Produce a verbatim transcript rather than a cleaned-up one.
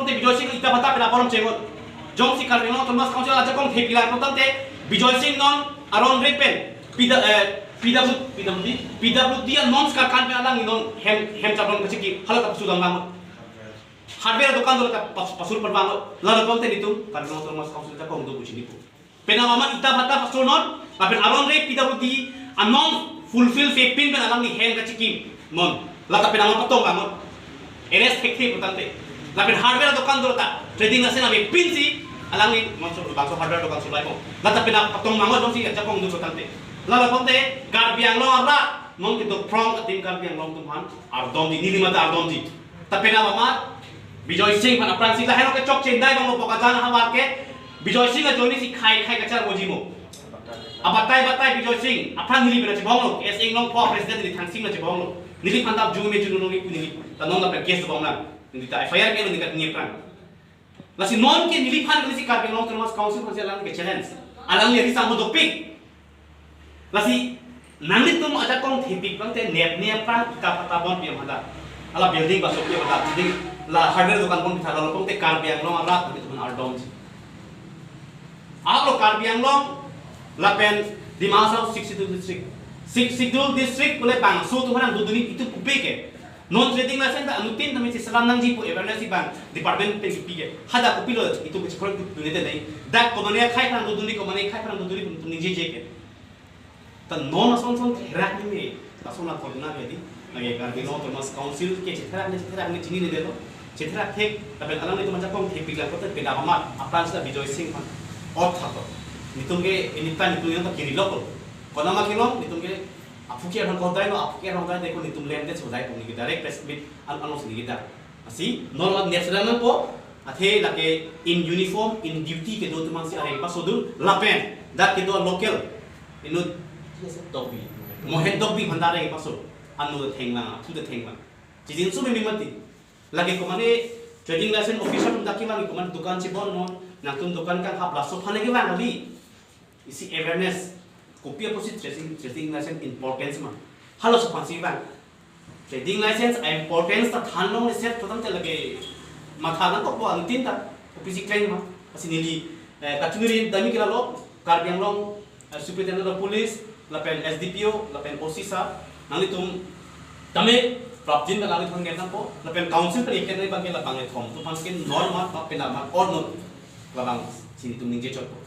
Te Bijoy Singh ita bata pen aporom chengot. Jongsi Karbi Anglong Autonomous Council ajakong thepi lang tangte Bijoy Singh non aron re pen P W, eh, P W, P W D, P W D a non skarkan pen alangli non hem, hem chapron kachiki hala ta pasu dam bang. Hardware dokan do ta pas-, pasur pan bang. Lalo tangte nitum Karbi Anglong Autonomous Council ajakong do pu chinipo. Penang amat ita bata pasur non, lapen aron re P W D a non fulfill se pin pen alangli hem kachiki non. Lata penang amat patong bang non. Arrest thekthe pu tangte. Lapen hardware dokan do ta trading license ave pinsi alangli non so bangso hardware dokan sulai mo. Lata penang patong bang non jongsi ajakong do pu tangte. Lalo tangte Karbi Anglong arat non kedophrong adim Karbi Anglong atum aphan ardomji, neli mate ardomji. Ta penang amat Bijoy Singh aphan aphrangsi lahai along ke chokche dai bang lo Bokajan ahavar ke Bijoy Singh ajoine si khei khei kachar boji mo. Abatai batai Bijoy Singh aphan neli pen chibong lo, S A Inglongpho president neli Thangsing na chibong lo. Neliphan ta jun me jun neli pu neli ta non lapen case bong nang. Neli ta F I R ke lo neli kat neli aphrang. Lasi non ke neliphan ke si Karbi Anglong Autonomous Council aphansi alang ke challenge. Alangli risang mo dopik. Lasi nanglitum ajakong thepik tangte nep nep aphrang ita bata bon pi amada. Ala building ba sopia amada. Jadi la hardware dokan bon pitha lalo tangte Karbi Anglong arat nanglitum ardomji. Alo Karbi Anglong lapen Dima Hasao Sixth Schedule District. Sixth Schedule District pule bangso atum aphan dodun-ik itum pupe ke. Non trading license ta anuttin tame si selam nangji pu awareness si bang department pen kipi ke. Hadak kopilo itum ke chikor tu dunete nai. Dak komane akhei aphan dodun-ik, komane akhei aphan dodun-ik pu itum ningjeje ke. Ta non ason son therak ni me. Ason na korna ke di. Lake Karbi Anglong Autonomous Council ke chetherak ni chetherak ni chinine delo. Chetherak thek, lapen alanglitum ajakong thepik lang kote penang amat aphrangsi Bijoy Singh aphan ot thap to. Nitum ke anytime nitum yang ta kiri loklo. Konat ma kelong, nitum ke aphu ke arong kodai no, aphu ke arong kodai ko nitum lem det sodai ko neli direct press meet an anong si neli dak. Lasi non la net sedang nangpo, athe lake in uniform, in duty kedo atum aphansi areng pasodun, lapen dak kedo local inut Tokbi, Mohen Tokbi aphan ta areng paso, anu ta thenglang, aphu ta thenglang. Chijinso meme mati. Lake komane trading license officer atum dak kevang, komane dukan chibon non, nangtum dukan kanghap laso aphan kevang kali. Isi awareness, kopi apotsi trading, trading license importance ma. Halaso aphansi bang. Trading license a importance ta than long set to tangte lake matha nangkokpo anuttin ta. Kopisi klem ma. Lasi neli, eh, kachiningri dam-ik ke lalo, Karbi Anglong, eh, Superintendent of Police, lapen S D P O, lapen O C sir, nanglitum tame prapjin ta nanglitum ngen nangpo, lapen council pen iken nai bang ke labang ethom atum aphan ke normal ma penang amat or not. Labangsi nitum ningje chotpo.